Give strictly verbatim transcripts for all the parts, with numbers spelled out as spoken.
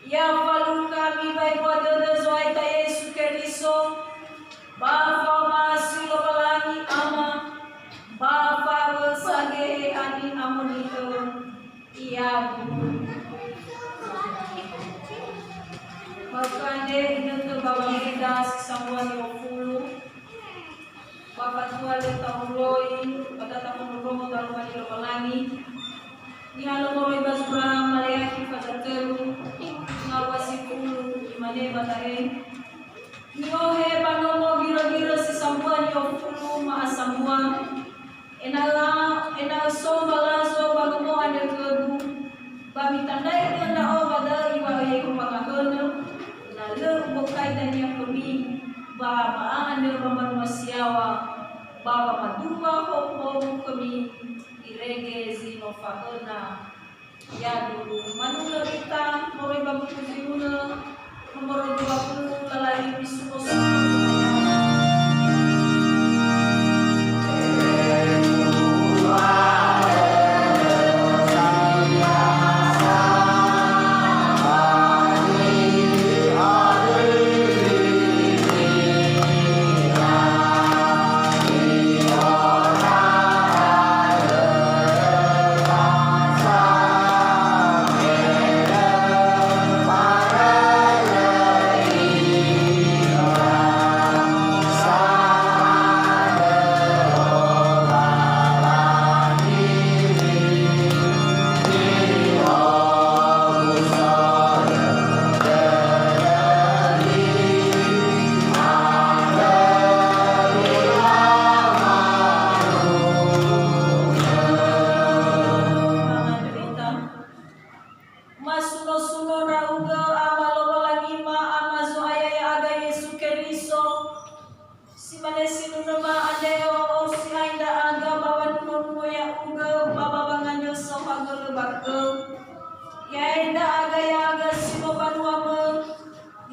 Ya falukha mibai dödö Zo'aya Yesu Keriso, ba fa'omasi Lowalangi Ama, ba fa'awösa gehe ani amoni'ö. Iadu. Maka andre inötö ba wangeda si sambua ni'ofulu, ba fatua lö ta'ondroi, ba da ta'ondrongo daroma li Lowalangi. Nihalö moroi ba zura Maleakhi faza tölu, ngawua sifulu, imane ba da'e, Mi'ohe ba nomo girögirö si sambua ni'ofulu ma'asambua, ena'ö, ena'ö so mbalazo ba nomo andrö khögu, ba mitandraigö ndra'o ba da'ö iŵa'ö Yehowa ngahönö, na lö ubokai dania khömi, ba ba'a andrö ba mbanua si yaŵa, ba wamadua hou-hou khömi, irege zi no fahöna. Yadu, manulö ita moroi ba buku Zihunö nomoro dua puluh, lalali bisuko suku. Masuno-suno ndra'ugö, Ama Lowalangima, Ama Zo'aya ya'aga Yesu Keriso. Si mane sinunöma andre, O'osi'ai ndra'aga ba wanuno-nuno ya'ugö, ba ba wanganö saohagölö ba khöu. Ya'e ndra'aga ya'aga si no banuamö,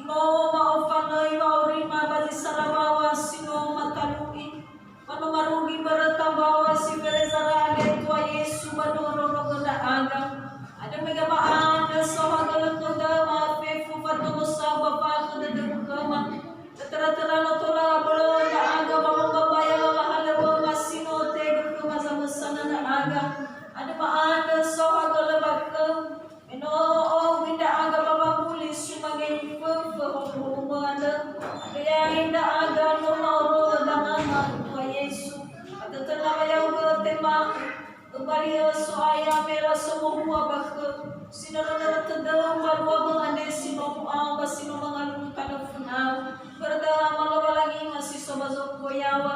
no ma'ofanöi wa'aurima ba zi sara mbaŵa si no matalu'i. Ba no marugi böröta mbaŵa si ferezara andre tua Yesu ba no ronogö ndra'aga. Andrö mege ma'andrö saohagölö khöda ma'afefu fatono sa ba fa'akhö dödögu khöma. Töra-töra no tola abölö ndra'aga ba mombambaya lala halöŵöma si no tehegö khöma zamösana ndra'aga. Andrö ma'andrö saohagölö ba khöu. Me no o'ogi ndra'aga ba wamuli sumange niföfö howuhowu andrö, andrö ya'e ndra'aga no ma'oroi dangana tua Yesu. Ba tötöna wa ya'ugö tema, öbali'ö So'aya me lasomohua ba khöu, sinörö-nörö tödöu mbanuamö andre si no mu'ao ba si no mangalulu tanö fönau. Börö da'ö Ama Lowalangima si so ba zorugo yaŵa.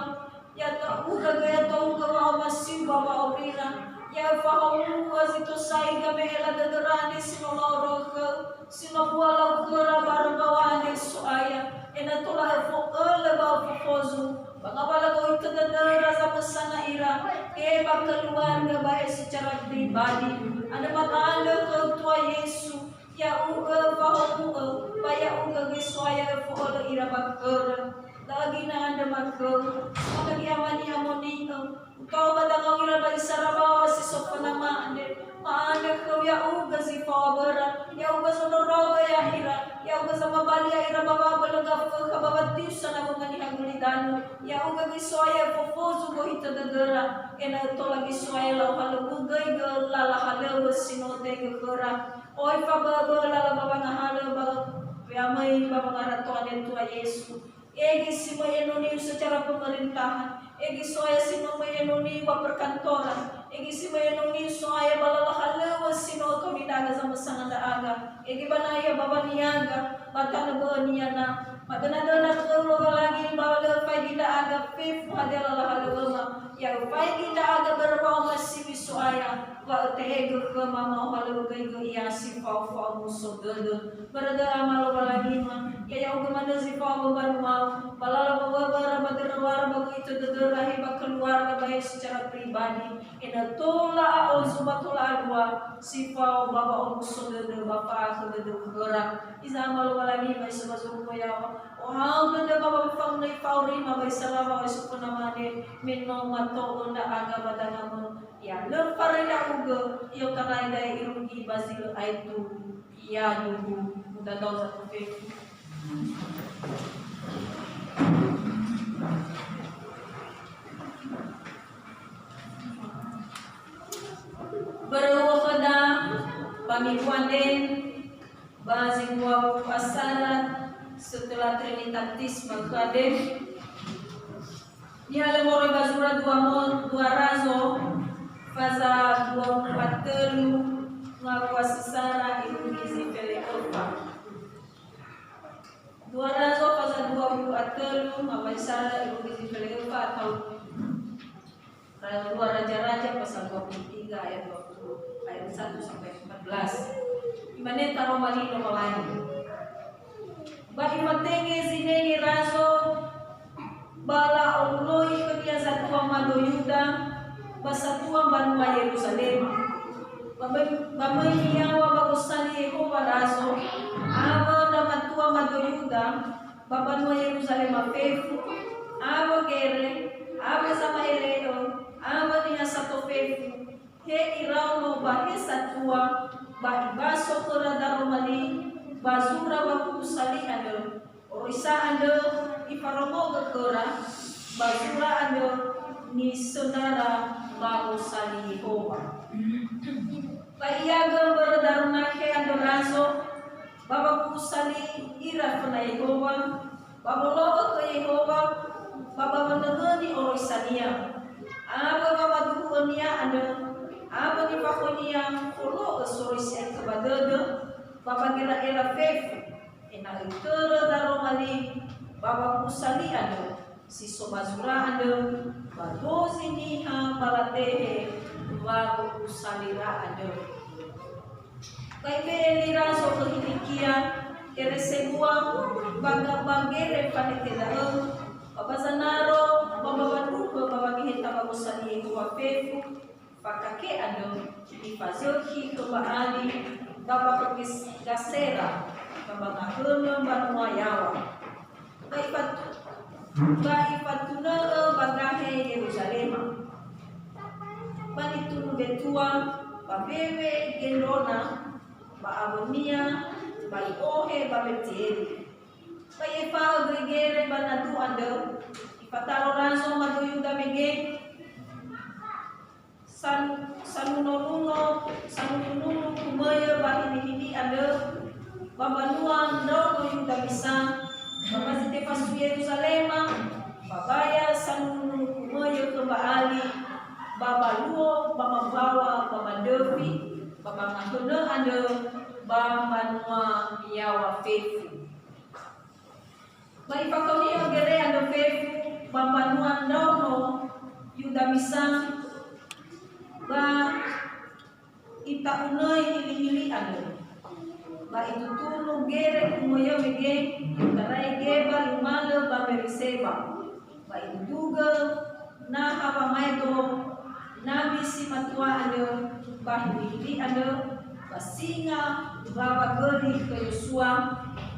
Ya'ugö göi ya'ugö wa'omasiu ba wa'aurira. Ya'e fahaŵu'a zi tosaigö me'ela dödöra andre si no la'oroi khöu, si no bua lau khöra barö mbaŵa andre So'aya, ena'ö tola öfo'ölö ba öfofozu, ba ngawalö gohitö dödöra zamösana ira, he ba keluarga ba he secara pribadi. Andrö ma'andrö khöu tua Yesu, ya'ugö fahaŵu'ö, ba ya'ugö göi So'aya öfo'ölö ira ba khöra. Da'ö ginö'ö andrö ma khöu, si manö gi Ama ni'amoni'ö, utao ba dangau ira ba zi sara mbaŵa si so fönama andre. Ma'andrö khöu ya'ugö zi fao awöra, ya'ugö zondrorogö ya'ira, ya'ugö zamabali ya'ira ba wa'abölö gafökha ba watiusa nawönga niha gulidanö, ya'ugö göi So'aya öfofozu gohitö dödöra, ena'ö tola göi So'aya la'ohalöŵögöigö lala halöŵö si no tehegö khöra. Oi fabö'öbö'ö lala ba wangahalö ba we'amöi ba wangarato andre tua Yesu. Egi si möi enoniu secara pemerintahan, egi So'aya si möi enoniu ba perkantoran, egi si möi enoniu So'aya ba lala halöŵö si no ötomi ndra'aga zamösana ndra'aga, egi ba nahia ba waniaga, ba tanö bö'önia na, madöna-döna khöu Lowalangi ba lö faigi ndra'aga fefu hadia lala halöŵöma, ya'e faigi ndra'aga börö wa'omasiu So'aya, wa ötehegö khöma ma'ohalöŵögöigö ia si fao fa'omuso dödö. Börö da'ö Ama Lowalangima, ya'ugö manö zi fao ba mbanuau, ba lala wa'abölö ba dödöra ba gohitö dödöra he ba keluarga ba he secara pribadi, ena'ö tola a'ozo ba tola alua, si fao ba wa'omuso dödö ba fa'akhö dödö khöra. Hiza Ama Lowalangima si so ba zorugo yaŵa, ohau dödöma ba wafanguna ifa'aurima ba zi sara mbaŵa si so fönama andre, me no mato'ö ndra'aga ba dangamö. Ya lö faröi ndra'ugö, i'otarai da'e irugi ba zi lö aetu. Yaduhu. Lau sato fefu. Börö khöda, ba minggu andre, ba zi dua wulu a sara setelah Trinitatis Maghrib, nihalö moroi ba zura dua mo-, dua razo, faza dua wulu a tölu, ngawua si sara irugi zi fele öfa. Dua razo faza dua wulu a tölu, ngawua si sara irugi zi fele öfa atau Ra-, dua Raja-Raja pasal dua puluh tiga ayat dua puluh, ayat satu sampai empat belas. Imane taroma li Lowalangi. Ba ifatenge zinenge razo, ba la'oloi khönia zatua mado Yuda, ba satua mbanua Yeruzalema. Ba möi, ba möi niyaŵa ba gosali Yehowa razo, awö ndra matua mado Yuda, ba mbanua Yeruzalema fefu, awö gere, awö zama'ele'ö, awö niha sato fefu, he iraono ba he satua, ba ibaso khöra daroma li ba zura wawuwu sali andrö. Oroisa andrö ifaromogö khöra, ba zura andrö nisöndara ba gosali Yehowa. Ba iagö mbörö daroma he andrö razo, ba wawuwu sali ira föna Yehowa, ba wolo'ö khö Yehowa, ba ba wönöhöni oroisania, awö wamaduhu'önia andrö, awö nifakhoinia folo'ö soroi si'aitö ba dödö, ba ba gera'era fefu, ena'ö itörö daroma li ba wawuwu sali andrö, si so ba zura andrö, ba dozi niha ba labehe wawuwu salira andrö. Ba ibe'e li razo khö Hilikia, ere sebua, ba ga-, ba gere faneke da'ö, ba ba zanaro, ba ba wanuhö ba wangeheta ba gosali Yehowa fefu, fakake andrö, ifazökhi khö Baali, ba ba khö Ges-, Gasera, ba ba ngahönö mbanua yaŵa. Ba ifatu-, ba ifatunö'ö ba gahe Yeruzalema. Ba nitunu Betua, ba mbewe gendrona, ba awönia, ba i'ohe ba Beteli. Ba i'efa'ö göi gere ba nadu andrö, ifataro razo mado Yuda mege. San-, sanunonuno, sanunununo kumöiö ba hilihili andrö, ba mbanua ndraono Yuda misa, ba ma zi tefasui Yeruzalema, ba baya sanunununo kumöiö khö Baali, ba baluo, ba mambaŵa, ba mandröfi, ba mangahönö andrö, ba mbanua yaŵa fefu. Ba ifakaoni'ö gere andrö fefu ba mbanua ndraono Yuda misa, ba ita'unöi hilihili andrö. Ba itutunu gere kumöiö mege, i'otarai Geba lumalö ba Beriseba. Ba idudugö naha wamaedo nabi si matua andrö ba hilihili andrö, ba singa mbaŵa göli khö Yosua,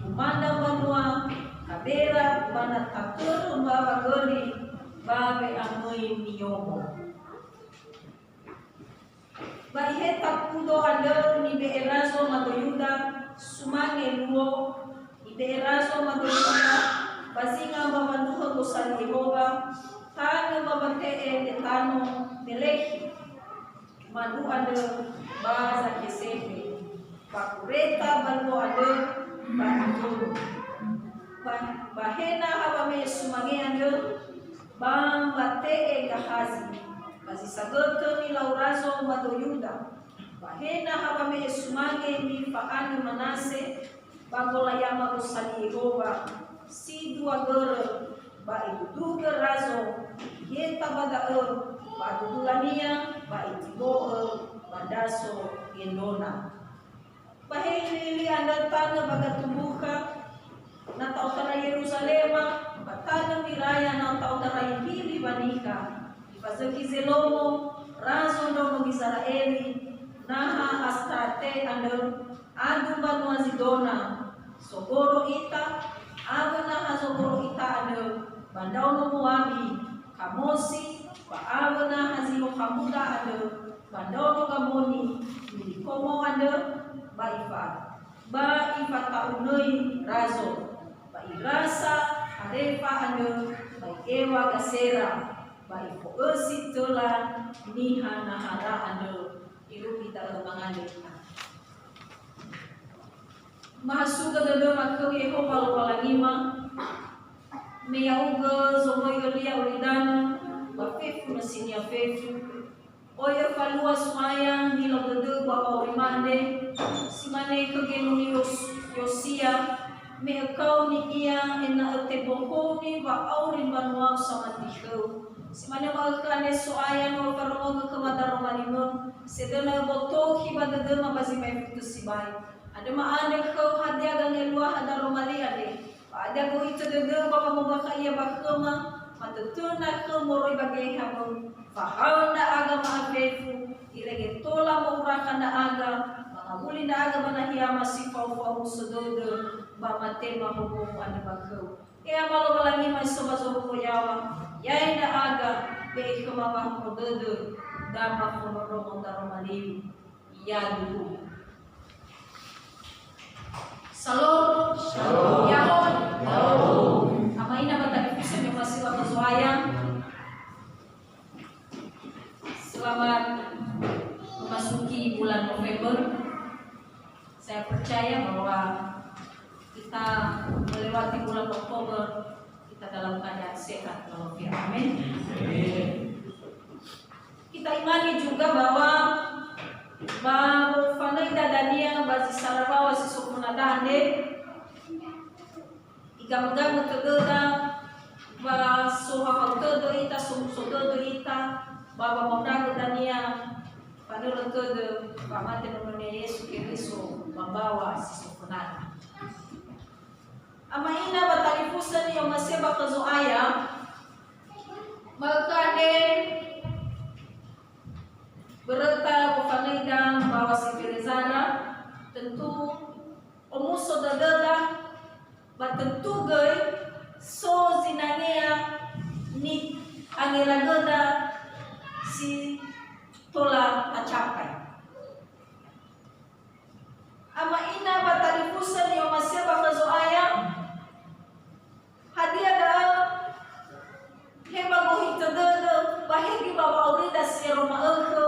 umandra mbanua Tabera ba na tatörö mbaŵa göli ba we'amöi niyomo. Ba iheta kudo andrö nibe'e razo mado Yuda sumange luo, ibe'e razo mado Yuda ba zinga mbaŵa nuhö gosali Yehowa, tanö ba mbate'e Letano Melekhi. Madu andrö ba Zakesefe, ba kureta ba luo andrö ba itunu. Ba, ba he naha wame'e sumange andrö, ba mbate'e Gahazi, ba zi sagötö nilau razo mado Yuda. Ba he naha wame'e sumange nifa'anö Manase, ba golayama gosali Yehowa, si dua görö, ba idudugö razo, iheta ba da'ö, ba dudulania, ba itibo'ö ba ndraso gendrona. Ba he ilili andrö tanö ba gatumbukha, na ta'otarai Yeruzalema, ba tanö Wiraya na ta'otarai hili ba nikha. Ifazökhi Zelomo, razo ndraono Gizera'eli, naha Astarte andrö, adu mbanua Zidona, sogoro ita, awö naha zogoro ita andrö, ba ndraono Moabi, Kamosi, ba awö naha zi no Hamuda andrö, ba ndraono Gamoni, Milikomo andrö, ba ifa-, ba Fata'unöi razo, ba irasa harefa andrö, ba i'ewa gasera, ba ifo'ösi töla niha nahara andrö, irugi da'ö mangandrö ita. Mahasugö dödöma khöu Yehowa Lowalangima, me ya'ugö zomoi yölia ulidanö, ba fefu nösinia fefu, Oya falua So'aya, nilau dödöu ba wa'aurima andre, si mane khö genoni Yos-, Yosia, me ökaoni ia ena'ö tebohoni wa'auri mbanuau samati khöu. Si mane ma'ökhö andre So'aya, no farongogö khöma daroma limö, sedöna öbotokhi ba dödöma ba zi maefu tö sibai. Andrö ma'andrö khöu hadia gangeluaha daroma li andre. Ba hadia gohitö dödöu ba wamombakha'ia ba khöma, matötöna khöu moroi ba geheha böu, fahaö ndra'aga ma'afefu, irege tola mo'urakha ndra'aga, mangawuli ndra'aga ba nahiama si fao-fao musö dödö, ba matema homomu andrö ba khöu. He Ama Lowalangima si so ba zorugo yaŵa, ya'e ndra'aga, be'e khöma wahonogö dödö, da ba fondrondrongo daroma liu. Yaduhu. Salom. Salom. Ya'ahowu. Ya'ahowu. Ama ina ba talifusö ni'omasi'ö ba khö Zo'aya. Selamat memasuki bulan November. Saya percaya bahwa kita melewati bulan Oktober, kita dalam keadaan sehat walafiat. Amin. Amin. Kita imani juga bahwa ba wofanöida dania ba zi sarabawa si so fönada andre, igamögamö tödöda, ba sohahau tödö ita, somuso dödö ita, ba wamaondragö dania, fanörö tödö wamate Nononia Yesu Keriso ba mbaŵa si so fönada. Ama ina ba talifusö ni'omasi'ö ba khö Zo'aya, ma'ökhö andre böröta wofanöida mbaŵa si ferezara, tentu omuso dödöda, ba tentu göi so zinangea ni'angeragöda si tola tacapai. Ama ina ba talifusö ni'omasi'ö ba khö Zo'aya, hadia da'ö? He ba gohitö dödö, ba he göi ba wa'aurida si ero ma'ökhö,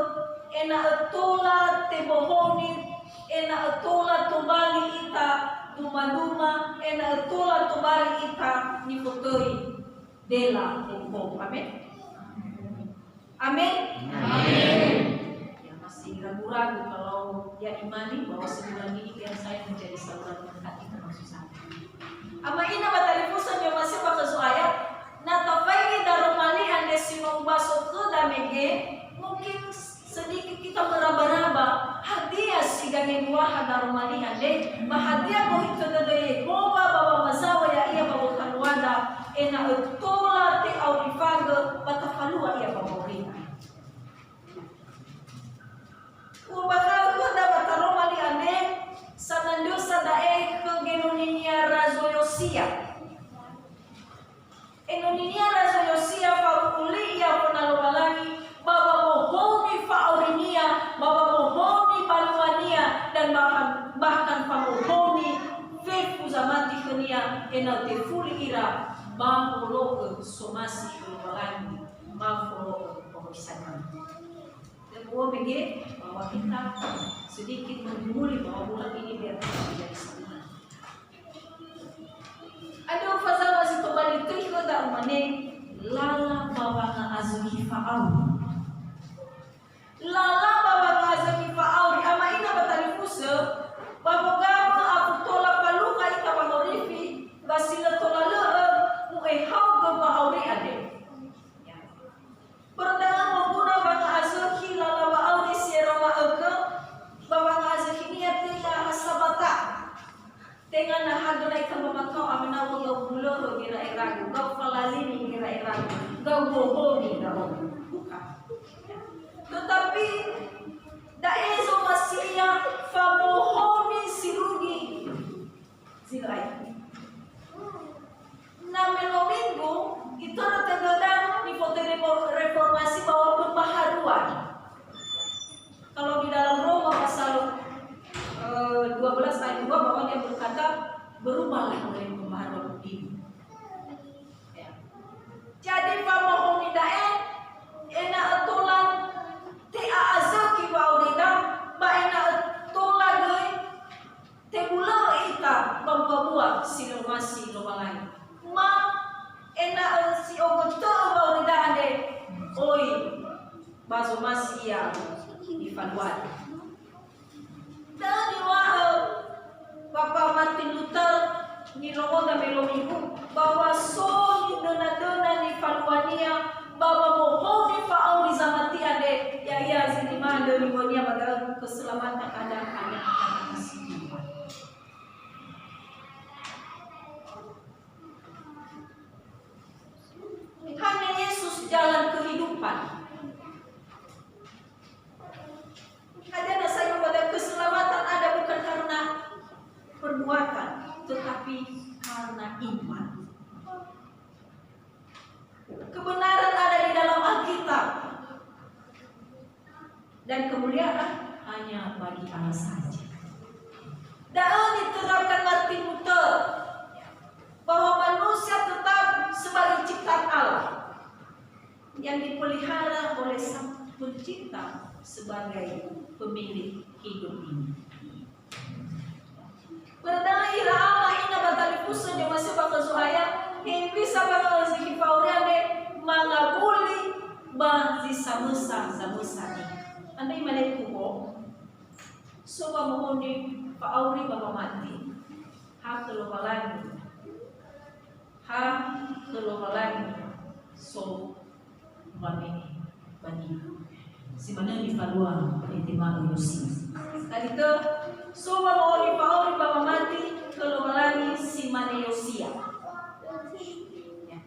ena'ö tola tebohoni, ena'ö tola tobali ita duma-duma, ena'ö tola tobali ita nifotöi dela hou-hou. Amin. Amin. Amin. Ya, masih ragu-ragu kalau ya imani bahwa sebulan ini biar saya menjadi saluran berkat, itu maksud saya. Ama ina ba talifusö ni'omasi'ö ba khö Zo'aya, na tafaigi daroma li andre si no ubaso khöda mege, mungkin sedikit kita meraba-raba, hadia si gangeluaha daroma li andre, ba hadia gohitö dödö Yehowa ba wamazaŵa ya'ia ba wakaluada, ena'ö tola te'aurifagö ba tafalua ia ba wa'aurida. U'ombakha'ö khöda ba taroma li andre, sanandrösa da'e khö genoninia Razo Yosia. Enoninia Razo Yosia fa'u'uli ia föna Lowalangi, ba wamohouni fa'aurinia, ba wamohouni banuania, dan bahkan, bahkan famohouni fefu zamati khönia ena'ö tefuli ira ba wolo'ö somasi khö Lowalangi, ba folo'ö oroisania. Tebuo mege bahwa kita sedikit mengumuli bahwa bulan ini biar kita menjadi saluran. Andrö fazaŵa zi tobali töi khöda umane, lala ba wanga'azökhi fa'auri. Lala ba wanga'azökhi fa'auri, ama ina ba talifusö, ba wogamö afu tola falukha ita wangorifi, ba si lö tola lö'ö, mu'ehaogö wa'auri andre. Ya. Börö da'ö moguna wanga'azökhi lala wa'auri si ero ma'ökhö, ba wanga'azökhinia tenga ha sabata. Tenga nahagö na ikamba makao awena gau bulöhö gera'eragu, gau falalini gera'eragu, gau bohoni ndra'o. Bukan. Tetapi, da'e zomasi'ia famohoni si rugi. Zi lö aetu. Na me no Minggu, itörö tödöda nifotöi refor-, reformasi bahwa pembaharuan. Kalau di dalam Roma pasal, eh, dua belas ayat Bahwa dia berkata, "Berubahlah oleh pembaharuan hatimu." Ya. Jadi, famohomi da'e, ena'ö tola te'a'azökhi wa'aurida, ba ena'ö tola göi tebulö'ö ita ba mbua-mbua si lö omasi Lowalangi. Ma ena'ö si ogötö'ö wa'aurida andre, oi, ba zomasi ia nifaluada. Da'ö niŵa'ö Bapa Martin Luther, nilongonda me Lomigu, bahwa so nidöna-döna nifaluania ba wamohomi fa'auri zamati andre, ya'ia zi nimandö niŵa'önia ba da'ö, keselamatan ada hanya akan atas iman. Hanya Yesus jalan kehidupan. Hadia na sayua pada keselamatan ada bukan karena perbuatan, tetapi karena iman. Kebenaran ada di dalam Alkitab. Dan kemuliaan hanya bagi Allah saja. Da'ö niterapkan Martin Luther, bahwa manusia tetap sebagai ciptaan Allah yang dipelihara oleh Sang Pencipta sebagai pemilik hidup ini. Börö da'ö ira ama ina ba talifusö ni'omasi'ö ba khö Zo'aya, hewisa ba zi fa'auri andre mangawuli ba zi samösa zamösa niha. Andre imane tuho, so wamohomi fa'auri ba wamati, ha khö Lowalangi. Ha khö Lowalangi so wame'e ba niha. Si manö nifalua nitema'ö Yosia. Tadi tö, so wamohomi fa'auri ba wamati khö Lowalangi si mane Yosia. Ya.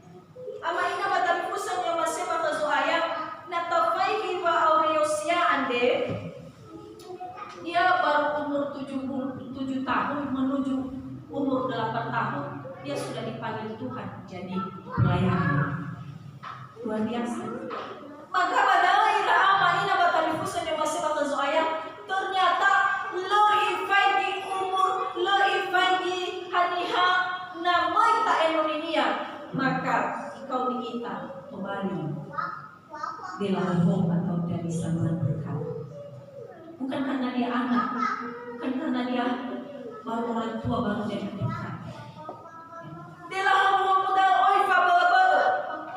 Ama ina ba talifusö ni'omasi'ö ba khö Zo'aya, na tafaigi wa'auri Yosia andre, dia baru umur tujuh puluh tujuh tahun menuju umur delapan tahun, dia sudah dipanggil Tuhan jadi pelayan. Luar biasa. Maka ba da'ö ira ama ina ba talifusö ni'omasi'ö ba khö Zo'aya, ternyata lö ifaigi umur, lö ifaigi haniha na möi ta'enoninia, maka ikaoni ita tobali. Dela hohoba atau dari saluran berkat. Bukan karena dia anak, bukan karena dia baru orang tua, baru dia berkat. Dela hohoba modal oi fabö'ö-bö'ö.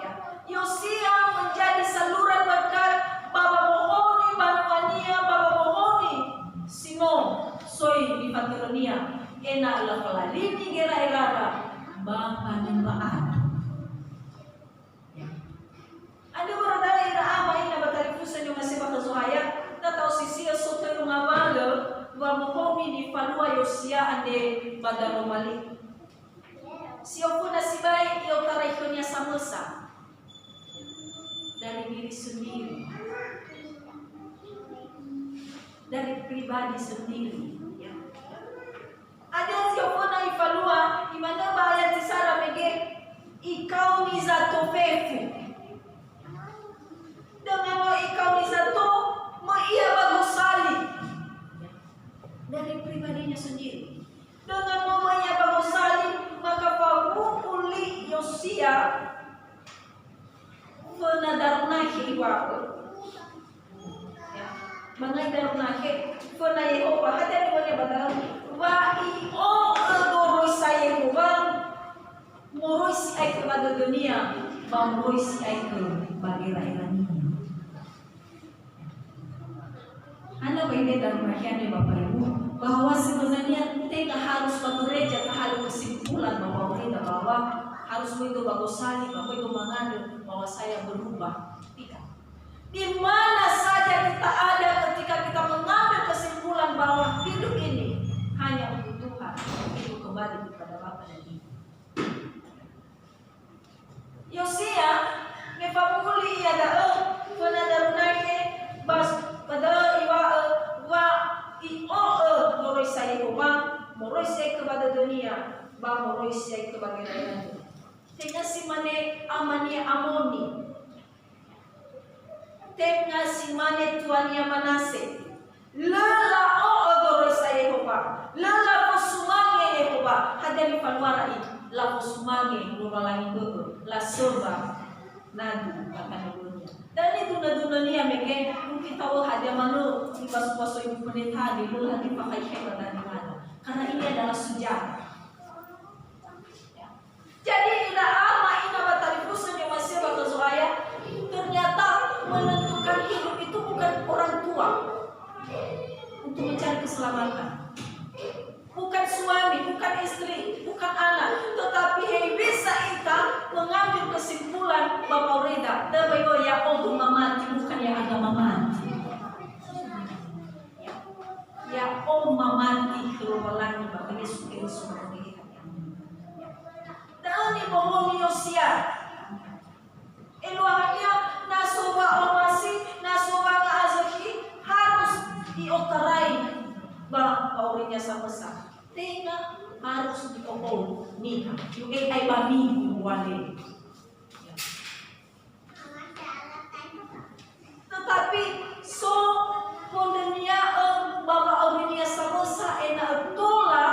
Ya. Yosia menjadi saluran berkat ba wamohomi banuania, ba wamohomi si no soi nifatörönia, ena'ö lafalalini gera'erara ba wanömba ato. Ya. Andrö börö da'ö ira ama ina ba talifusö ni'omasi'ö ba khö Zo'aya, na ta'osisi'ö so tölu ngawalö wamohomi nifalua Yosia andre ba daroma li. Si oföna sibai i'otarai khönia samösa. Dari diri sendiri. Dari pribadi sendiri, ya. Hadia zi oföna ifalua, imanö ba ayat zi sara mege, ikaoni zato fefu. Dengan no ikaoni zato, möi ia ba gosali. Dari pribadinya sendiri. Dengan no möi ia ba gosali, maka fawu'u li Yosia, föna daroma li iŵa'ö. Ya. Mangai daroma he, föna Yehowa, hadia niŵa'önia ba da'ö, wa i'o'ö goroisa Yehowa, moroi si'aekö ba dödönia, ba moroi si'aekö ba gera'erania. Hana ba ide daroma he andre, Bapak Ibu, bahwa sebenarnya tenga harus ba gereja tahalö kesimpulan bahwa mereka bahwa harus möi ba gosali, ba möi mangandrö, bahwa saya berubah. Tidak. Di mana saja kita ada, ketika kita mengambil kesimpulan bahwa hidup ini hanya untuk Tuhan, itu kembali kepada Bapa dan Ibu. Yosia, me fawu'u li ia da'ö, föna daroma he, ba da'ö iŵa'ö, wa i'o'ö goroisa Yehowa, moroi si'aekö ba dödönia, ba moroi si'aekö ba gera'erania. Tenga si mane amania Amoni. Tenga si mane tuania Manase. Lö la'o'ö goroisa Yehowa. Lö lafosu Hadia nifaluara i, lafosumange Lowalangi bö'ö, lasömba nadu ba tanö bö'önia. Da'ö nidunö-dunönia mege, mungkin ta'o'ö hadia manö nibaso-baso Ibu Pendeta, lö hadia fakhaikhai ba dania. Karena ini adalah sejarah. Ya. Jadi, ira ama, ina ba talifusö ni'omasi'ö ba khö Zo'aya, ternyata menentukan hidup itu bukan orang tua untuk mencari keselamatan. Bukan suami, bukan istri, bukan anak, tetapi hewisa ita mengambil kesimpulan ba wa'aurida, tebego ya'odo mamati, bukan ya'aga mamati. Ya'o mamati khö Lowalangi ba Yesu Keriso. Da'ö nibohongi Yosia. Eluahania, na so wa'omasi, na so wanga'azökhi, harus i'otarai ba wa'aurinia samösa. Tenga harus i'ohou niha. Yu'e ai ba minggu wale. Tetapi so fondrönia'ö ba wa'aurinia samösa ena'ö tola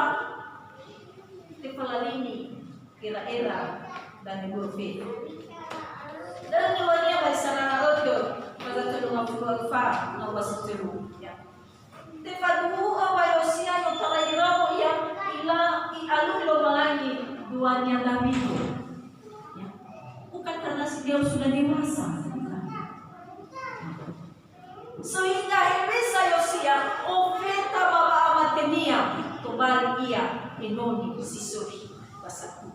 tefalalini era-era danö bö'ö fefu. Da'ö niŵa'önia ba Yesaya ökö, ba za tölu ngafulu fa, ngawua si tölu. Ya. Tefaduhu'ö wa Yosia i'otarai ndra'o ia, ila i'alui Lowalangi duania Dawido. Ya. Bukan karena si beliau sudah dewasa. Bukan. Sehingga hewisa Yosia ofeta ba wa'amatenia, tobali ia enoni si sökhi ba satua.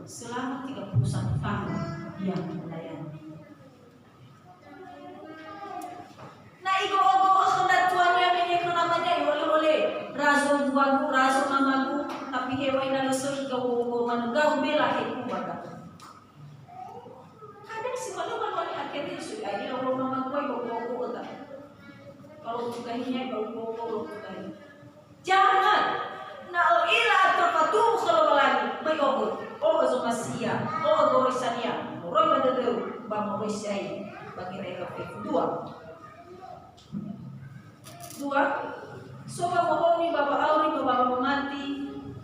Selama tiga puluh satu tahun ia melayani. Na igo'o-go'o khö ndra tuania mege khö namania, i'ole-ole, razo mbuagu, razo mamagu, tapi heŵa'ae na lö sökhi ga'u go'o-go'o manö, ga'u bela heku ba da'ö. Kadang si manö manö niha Keriso, ai, ira wolo mamagu ai, go'o-go'o ta. Kalau tugahinia, ga'u go'o-go'o tugahi. Jangan. Na ö'ila atau fatuhu khö Lowalangi, böi o'ö. O'ö zomasi'ia, o'ö goroisania, moroi ba dödöu, ba moroi si'ai ba gera'era fefu. Dua. Dua. So wamohomi ba wa'auri ba wa'auri mamati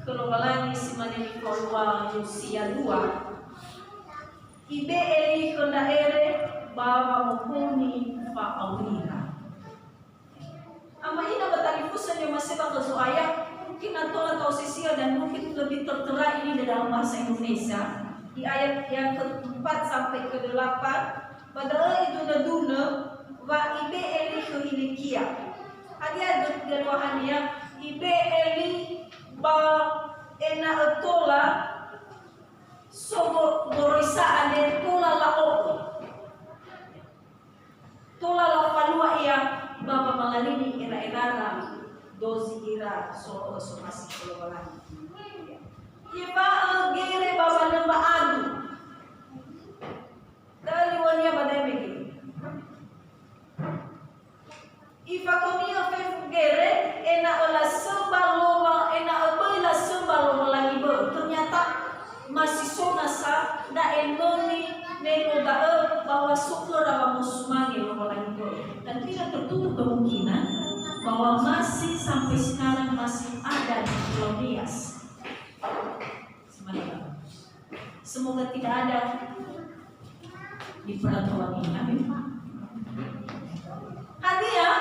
khö Lowalangi si mane nifaoŵa Yosia dua. Ibe'e li khö ndra ere ba wamohomi fa'aurira. Ama ina ba talifusö ni'omasi'ö ba khö Zo'aya, mungkin na tola ta'osisi'ö dan mungkin lebih tertera ini di dalam bahasa Indonesia, di ayat yang keempat sampai kedelapan, ba da'ö idunö-dunö wa ibe'e li khö Hilikia. Hadia gö-, göluahania, ibe'e li ba ena'ö tola so go-, goroisa andre tola la'o'ö. Tola lafalua ia ba wamangalini era-erara dozi ira so-, somasi khö Lowalangi. Iŵa'ö gere ba wanõmba adu. Da'ö niŵa'önia ba da'e mege. Ifakhöni'ö fefu gere ena'ö lasömba Lowa-, ena'ö böi lasömba Lowalangi bö'ö. Ternyata masisona sa da'e nöni neno da'ö bahwa so khöra wamosumange Lowalangi bö'ö. Dan tidak tertutup kemungkinan bahwa masih sampai sekarang masih ada di Pulau Nias. Semoga tidak ada di perantauan ini. Amin. Hadia,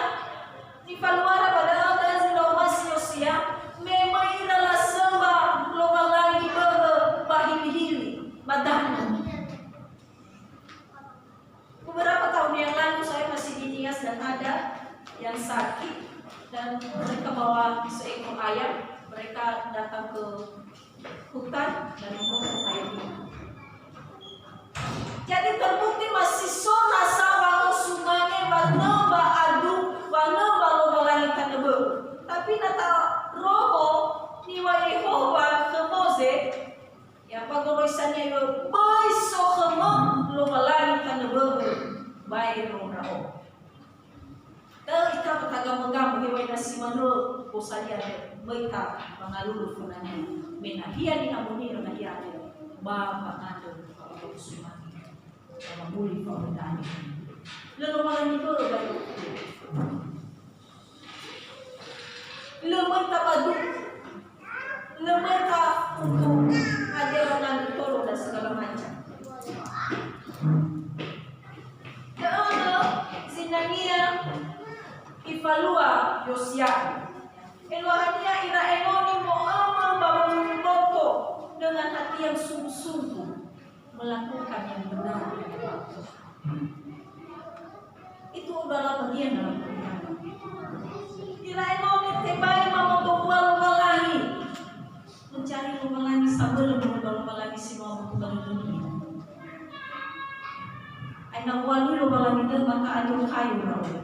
nifaluara ba da'ö dazi la'omasi Yosia, me möi ira lasömba Lowalangi bö'ö ba hili-hili, ba danö. Beberapa tahun yang lalu saya masih di Nias dan ada yang sakit dan mereka bawa seekor ayam, mereka datang ke hutan dan memotong ayam ini. Jadi terbukti masisona sa wangosumange wanõmba adu, wanõmba Lowalangi tanö bö'ö. Tapi na taroho niŵa'ö Yehowa khö Moze, ya, ba goroisania, böi so khömö Lowalangi tanö bö'ö, baero ndra'o. Da'ö ita ba tagamö-gamö, heŵa'ae na si manö gosalia, möi ta mangalulu fönania. Me nahia niha moni nahia andre, ba mangandrö, ba usumange, ba mamuli fa'oridani. Lö Lowalangi bö'ö, ba lö möi ta ba du-, lö Dalam bagian dalam pernikahan. Ira enone tebai mamoto bua Lowalangi. Mencari Lowalangi sabelum berubah Lowalangi si mau berubah dunia. Aina ualu Lowalangi deh maka ayo kayu rawa.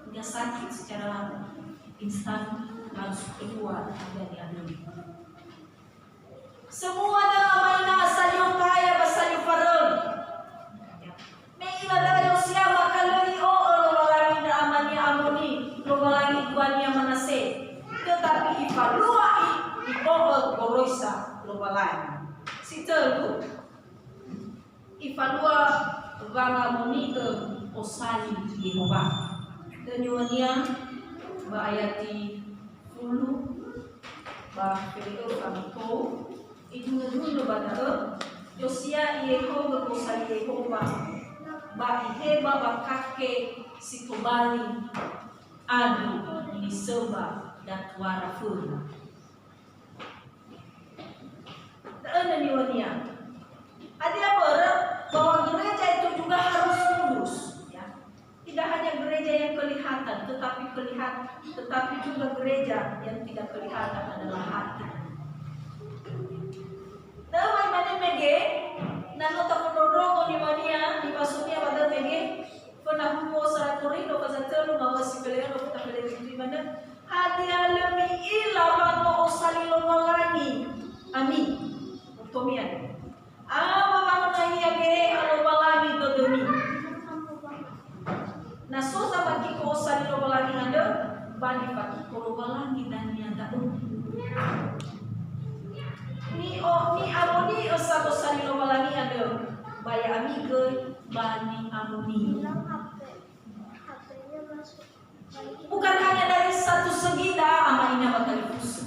Udah sakit secara instan harus keluar dari adanya. Semua dalam aina salio kaya ba salio faröi. Me ila da'a Yosia maka lö i'o'ö Lowalangi ndra amania Amoni, Lowalangi duania Manase. Tetapi ifalua i, i'o'ö goroisa Lowalangi. Si tölu, ifalua wangamoni'ö osali Yehowa. Döniwania ba ayati fulu ba fele'ö famitou, idunö-dunö ba da'ö, Yosia i'ehogö gosali Yehowa, ba iheba ba kake si tobali andrö nisömba datuara föna. Da'ö naniwania. Hadia börö bahwa gereja itu juga harus kudus, ya. Tidak hanya gereja yang kelihatan, tetapi kelihat-, tetapi juga gereja yang tidak kelihatan adalah hati. Nah, mai mane mege, na no tafondrondrongo niwania, nifasonia ba da'ö mege, föna huku sara Korinto pasal tölu ngawua si fele'ö no fita fele'ö manö. Hadia lö mi'ila wa no osali Lowalangi? Ami. Utomi ade. Awa wa no nahia Geheha Lowalangi dödömi. Na so zafakiko osali Lowalangi andrö, ba nifakiko Lowalangi dania da'ö. Ni'o-, ni'amoni'ö sa gosali Lowalangi andrö, ba ya'ami göi ba ni'amoni. Bukan hanya dari satu segi da'a ama ina ba talifusö.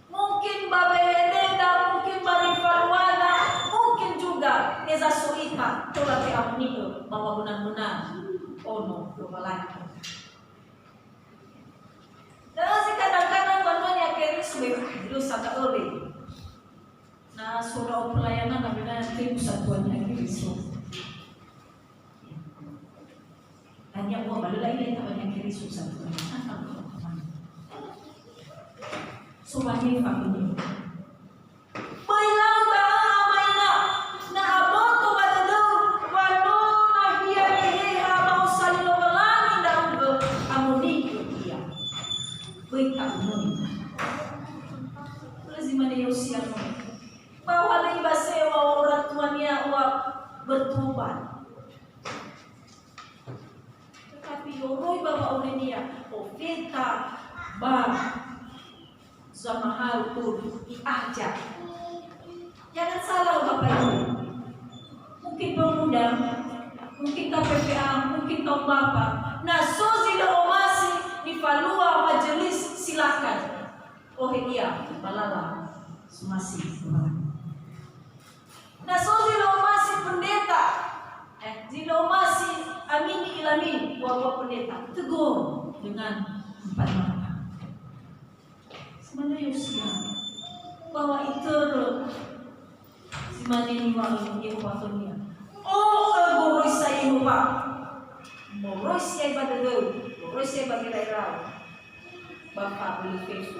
Mungkin ba wehededa, mungkin ba nifaluada, mungkin juga heza so ita tola te'amoni'ö bahwa benar-benar ono Lowalangi. Da'ö zi kadang-kadang banua Niha Keriso, be, ah, lö sa ta'öle. Na so ndra'o pelayanan, na bena tebu satuan Niha Keriso. Tanya gua, ba lö la'ila ita ba Niha Keriso satuan. So ba Niha Keriso. Böi lau da'ö ama ina, na aboto ba dödöu wa no nahia Geheha ba osali Lowalangi ndra'ugö, amoni'ö ia. Böi ta'unoi. Lö zi mane Yosia no. Bahwa lö ibaseo orang tuanya wa bertobat. Tetapi moroi ba wa'aurania, ofeta ba zamahal pun i'ajak. Jangan salah, Bapak Ibu. Mungkin pemuda, mungkin K P P A, mungkin kaum bapa. Na so zi lö omasi nifalua majelis, silakan. Ohe ia, ba lala somasi. Na so zi lö omasi pendeta, eh, zi lö omasi amini ilami, wa, wa pendeta, tegur dengan empat mata. Sebenarnya Yosia, bahwa itörö si mane niŵa'ö Yehowa khönia. O'ö goroisa Yehowa. Moroi siai ba dödöu, moroi siai ba gera'erau. Ba fa'abölö fefu.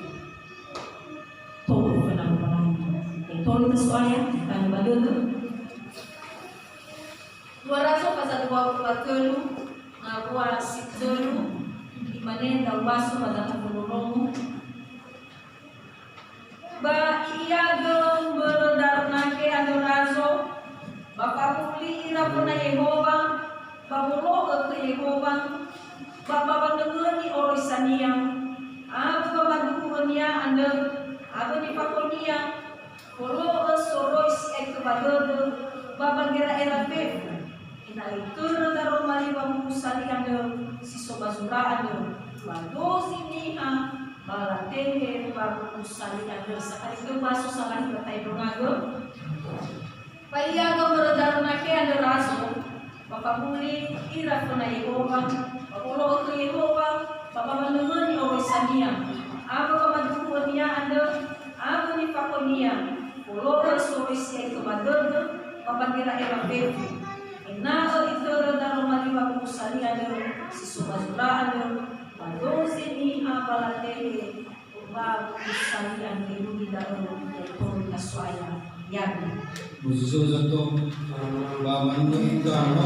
Toru fenang-fenang. Toru ita soal ya, tanya ba dödö. Dua Razo pasal dua puluh dua telu, ngawua si tölu, imane ndra ubaso ba data fondrondrongo. Ba i'ilagö mbörö darö nake andrö Razo, ba fahuli ira föna Yehowa, ba wolo'ö khö Yehowa, ba, ba wandröngöni oroisania, awö ba waduhu'önia andrö, awö nifakhonia, folo'ö soroi si'ae khö ba dödö, ba, ba gera'era fefu. Ena'ö itörö daroma li wamunu sali andrö si so ba zura andrö, ba dozi niha ba latenge wamunu sali andrö. Sakali gö baso salahi ba ta'e ndrongagö. Ba i'ilagö mbörö darö nake andrö Razo, ba fahuli ira föna Yehowa, ba wolo'ö khö Yehowa, ba, ba wandröngöni oroisania, awö ba waduhu'önia andrö, awö nifakhonia, folo'ö soroi si'ae khö ba dödö, ba, ba gera'era fefu. Ena'ö itörö daroma li wa'umusali andrö si so ba zura andrö, ba dozi niha ba latehe ba wa'umusali andrö irugi da'ö, ya'ia So'aya. Ya'ia. Mususu zato, ba manö ita no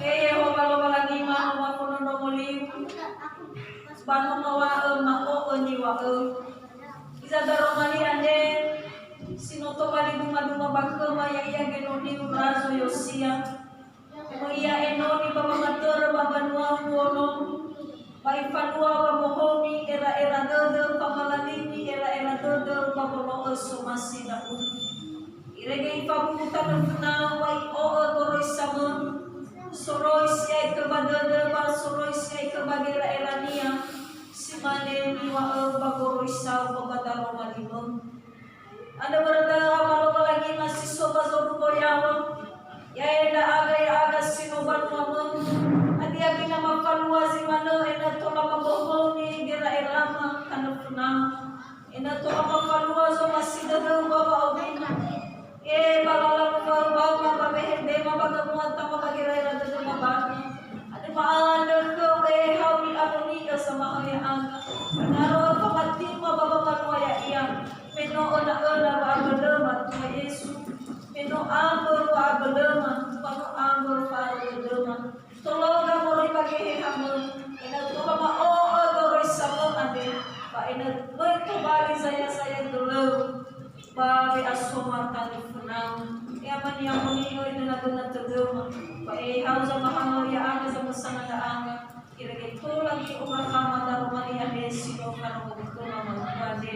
He Yehowa Lowalangima, Ama Fondrondrongo Liu, ba no mawa'ö ma'o'ö niŵa'ö. Hiza daroma li andre si no tobali dumaduma ba khöma, ya'ia genoniu Razo Yosia. Möi ia enoni ba wamatörö ba mbanua-Mu ono, ba ifalua wamohomi era'era dödö, famalalimi era'era dödö ba wolo'ö somasi ndra'ugö. Irege ifabu'u tanö fönau ba i'o'ö goroisa-Mö, soroi si'ae khö ba dödö ba soroi si'ae khö ba gera'erania, si mane niŵa'ö ba goroisau ba ba daroma li-Mö. Andrö börö da'ö, Ama Lowalangima si so ba zorugo yaŵa, ya'e ndra'aga ya'aga si no banua-Mö, hadia gina mafalua zi manö ena'ö tola mabohongi gera'erama tanö fönau, ena'ö tola mafalua zomasi dödöu ba wa'aurima. E ba lala mufaöbama ba wehendema ba gamuatama ba gera'era dödöma bagi. Andrö ma'andrö khöu, e hau ni'amoni'ö samahö ya'aga, ba na ro'ö famatima ba wamalua ya'ia. Me no öna-öna wa'abölöma, Tuha Yesu. Me no ambö wa'abölöma, ba no ambö fa'arö dödöma. Tologa moroi ba Geheha-Mö, ena'ö tola ma'o'ö goroisa-Mö andre, ba ena'ö möi tobali zaya-zaya dölö-U ba we'asoma tanö fönau. E Ama ni'amoni'ö, idöna-döna tödöma, ba e hau zamahangau ya'aga zamösana ndra'aga. Irege tola göi ombakha ma daroma li andre si no fanogo khöma matua andre.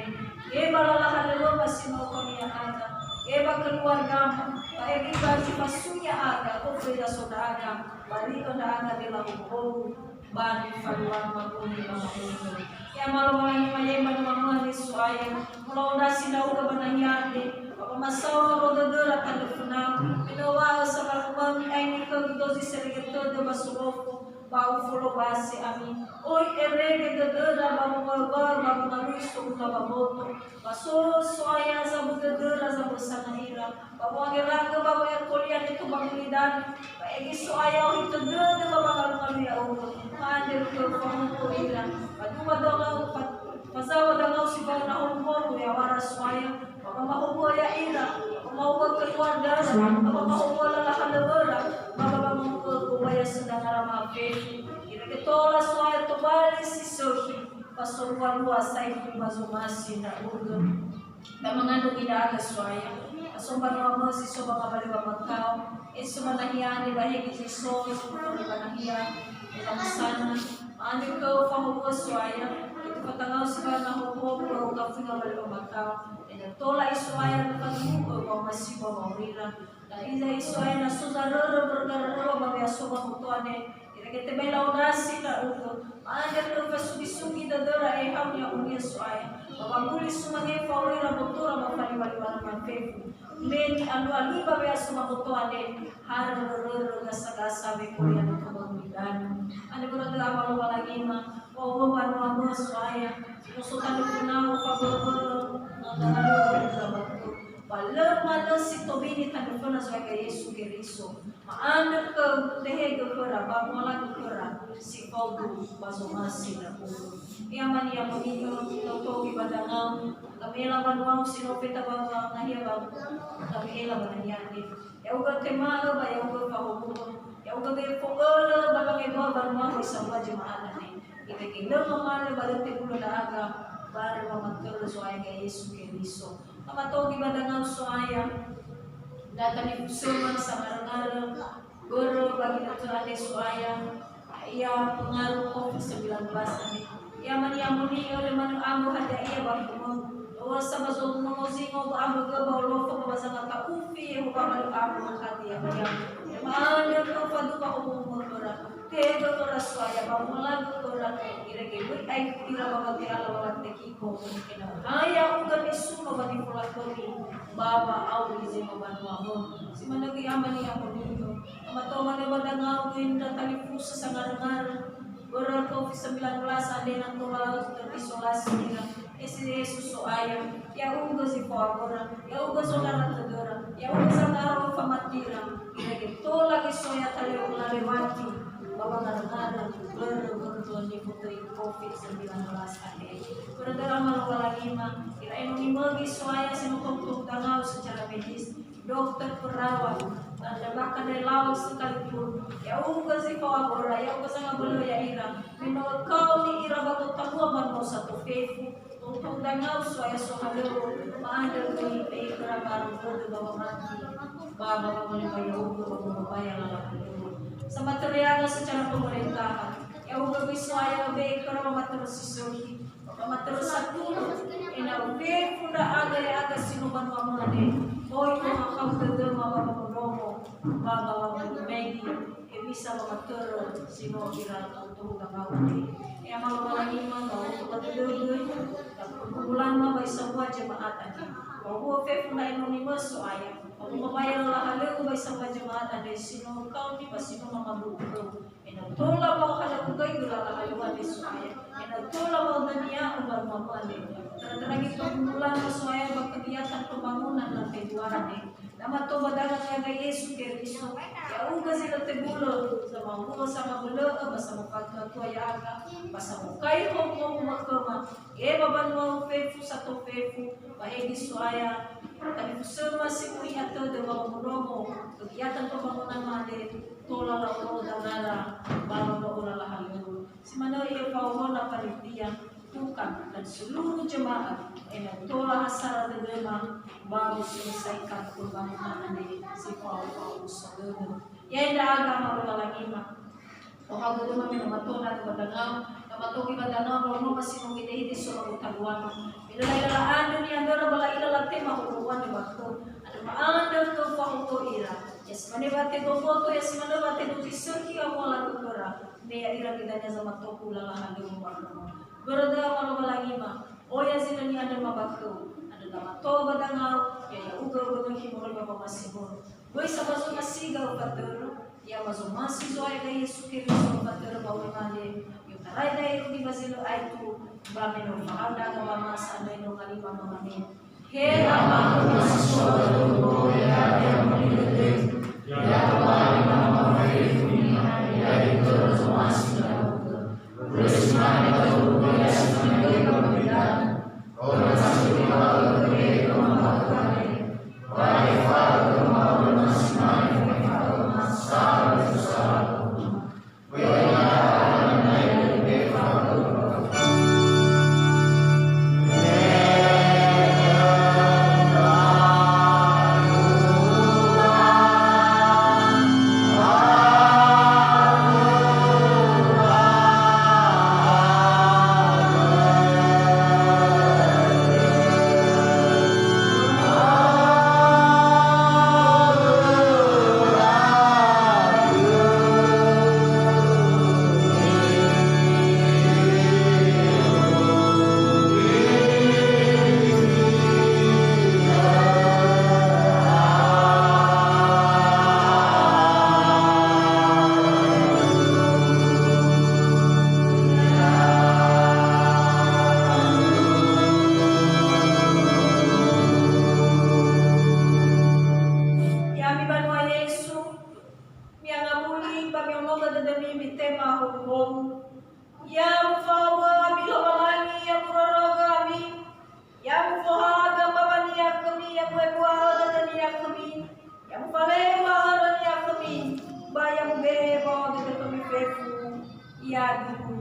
He ba lala halöŵöma si no khömi ya'aga. He ba keluargama. Ba he göi ba zi fasui ya'aga, oföda so ndra'aga, ba ri'ö ndra'aga dela hohou ba nifaluama khömi ba ma'ökhö. Ya Ama Lowalangima, ya'e ba nua-Mö andre So'aya, molaondrasi ndra'ugö ba nahia andre, ba ba masaono dödöra tanö fönau, me no wa'ö samalumami aini khögu dozi serege tödö ba sorofo, ba ufolombase ami. Oi erege dödöra ba wamaöwaö ba wangalui soguna ba mboto. Ba so So'aya zabu dödöra, zabösana ira. Ba wo'angeragö ba wo'akolia neto ba gulidanö. Ba egi So'aya ohitö dödö ba wangalungalui ya'ugö. Ma'andrö khöu fahuhuo ira. Ba dua dangau, fa-, fazaŵa dangau si fao na holuholu ya'awara So'aya. Ba mamahowu'ö ya'ira, mamahowu'ö keluargara, mamahowu'ö lala halöŵöra, ba mamahowu'ö gombaya sendangara mafefu. Irege tola So'aya tobali si sökhi, ba solua-lua saekhu ba zomasi ndra'ugö. Ba mangandrö ndra'aga So'aya, ba so mbanua-Mö si so ba ngawalö wamakao, e so ba nahia andre ba hegi zi so, zi so ba nahia, e ba masana, ma'andrö khöu fahuhuo So'aya, e tufatangau si ba na hohomu ba ukafunga ngawalö wamakao. Ena'ö tola i So'aya lö faduhu'ö wa'omasi'ö ba wa'aurira. Da'iza i So'aya na so zarörö mbörö daröröŵa ba we'asoma mboto andre, irege tebai la'ondrasi ndra'ugö. Ma'andrö khöu fasugi-sugi dödöra ehau ni'amoni'ö So'aya. Ba wanguli sumange fao ira mbotora ba faliwaliwara manu. Me ni'alualui ba we'aso maboto andre, harörörö gasa-gasa wekoli ana toba gulidanö. Andre börö da'ö Ama Lowalangima, wa'ohö mbanua-Mö So'aya, no so tanö fönau fabörö-börö, na tanö fönau fabörö-börö. Ba lö manö si tobini tanö föna Zo'aya Yesu Keriso. Ma'andrö khöu, tehegö khöra, ba mu'alaigö khöra, si faudu ba zomasi ndra'ugö. Ya mani ya moni'ö, no togi ba dangau, gamela banua-U si no feta ba nahia ba, gamela ba nahia andre. Ya'ugö tema'ö ba ya'ugö fahowu'ö, ya'ugö wefo'ölö ba wangebua banua-U sambua jemaat andre. Irege lö mamalö ba lö tebulö ndra'aga, barö wamatörö Zo'aya Yesu Keriso. Famatogi ba dangau So'aya, ndra talifusöma sangarö-ngarö, börö ba ginötö andre So'aya, ia pengaruh covid sembilan belas andre. Ia mani amoni'ö lö manö ambö hadia ia ba khömö. Lo'ö sa ba zozingo-zingo ba ambö gö ba olofo ba zangata'ufi Yehowa ba lö ambö hadia ia. Ma'andrö khöu faduwa omo-omo khöra. Tehegö khöra So'aya ba mu'alaigö khöra, irege böi aigö ira ba wate ala ba wate kiko, ena'ö ha ya'ugö nisuno ba nifola khömi, ba wa'auri zi ba banua-Mö. Si manö göi Ama ni'amoni'ö. Ama tou manö ba dangau göi ndra talifusö sangarö-ngarö, börö covid sembilan belas andre na tola terisolasi ira. Esi Yesu So'aya, ya'ugö zi fao awöra, ya'ugö zonara tödöra, ya'ugö zanaro famatira, irege tola göi So'aya talewati ba wangarö-ngarö, börö, börö nifotöi covid sembilan belas andre. Börö da'ö Ama Lowalangima, ira enoni-Mö göi So'aya si no tou-tou dangau secara medis, dokter, perawat, dan bahkan relawan sekalipun, ya'ugö zi fao awöra, ya'ugö zangabölö ya'ira, me no ökaoni ira ba gotalua banua sato fefu, tou-tou dangau So'aya sohalöŵö, ma'andrö göi be'e khöra barö dödö ba wamati, ba ba wamane ba ya'ugö ba mumbabaya lala halöŵö. Samatörö ya'ugö secara pemerintahan, ya'ugö göi So'aya be'e khöra wamatörö si sökhi, wamatörö satulö, ena'ö fefu ndra'aga ya'aga si no banua-Mö andre, oi tohakhau dödöma ba wamondrongo, ba ba wamondrongo, hewisa wamatörö si no ira tou-tou dangau andre. Ya Ama Lowalangima, ba oto ba dödögö, ba pergumulanma ba sambua jemaat andre. Ba huo fefu ndra'e enoni-Mö So'aya, ba mumbabaya lala halöŵö ba sambua jemaat andre si no kaoni ba si no mamabu'u khöu. Ena'ö tola ba ohalöŵögöigö lala halöŵö andre So'aya. Ena'ö tola ba odönia'ö banua-Mö andre. Tera-tera göi pergumulanma So'aya ba kegiatan pembangunan lantai dua andre. Na mato ba dangau Yesu Keriso, ya'ugö zi lö tebulö, zamawu'ö samabölö'ö ba samofatua-tua ya'aga, ba samokai howu-howu khöma, e ba banua-U fefu sato fefu, ba he göi So'aya, talifusöma si mu'iha tödö ba wamondrongo, kegiatan pembangunan andre, tola la'olo'ö danara, ba lolo'ö lala halöŵö. Si manö ia fa'ohona panitia, tukang, dan seluruh jemaat, ena'ö tola hasara dödöma, ba menyelesaikan pembangunan andre si fao-fao uso dödö. Ya ndra'aga Ama Lowalangima. Tohau dödöma me na mato ndra'aga ba dangau, na matogi ba dangau, ba umama si no gede-gede so ba gotaluama. Me lö la'ila la'andrö ni'andröra ba la'ila latema hoho'uandrö ba khöu. Andrö ma'andrö khöu fahohö ira. Ya si mane watedo mboto, ya si manö watedo zi sökhi awuala khöra. Me ya'ira göi dania zamatoku lala halöŵö ba khöma. Börö da'ö Ama Lowalangima, oya zi lö ni'andröma ba khöu, andrö ndra mato ba dangau, ya ya'ugö öböngökhi moroi ba wamasi horö. Böi sa ba zomasiga öfatörö, ya ba zomasi Zo'aya Yesu Keriso öfatörö ba ue mane, i'otarai da'e irugi ba zi lö aetu, ba me no fahau ndra'aga ba masa andre no ngalima mamane. He Ama, Hou. Ya mufao'ö ami Lowalangi, ya murorogö ami, ya mufohaga mbaŵania khömi, ya mu'ebua'ö dödönia khömi, ya mufalema hörönia khömi, ba ya mube'e wa'aurö dödö khömi fefu. Ya'aduhu.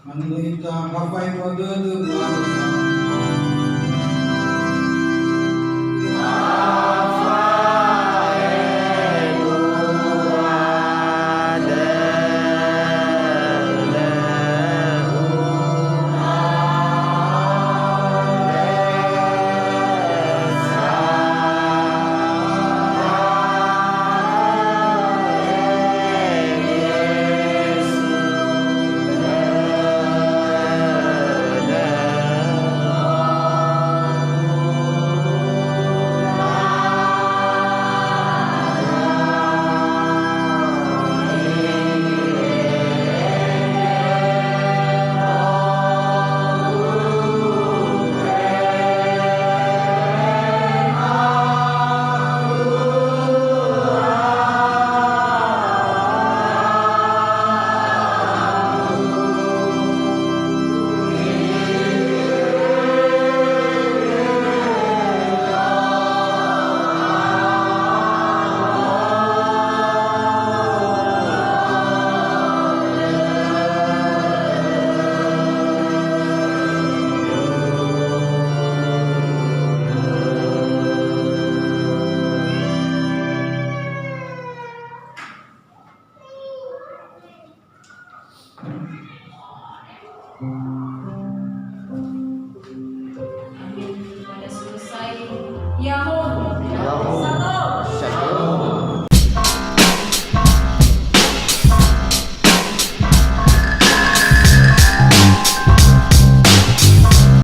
Mane ita, ha fa'ebua'ö dödö ba Pada selesai, ya'ahowu. Ya'ahowu.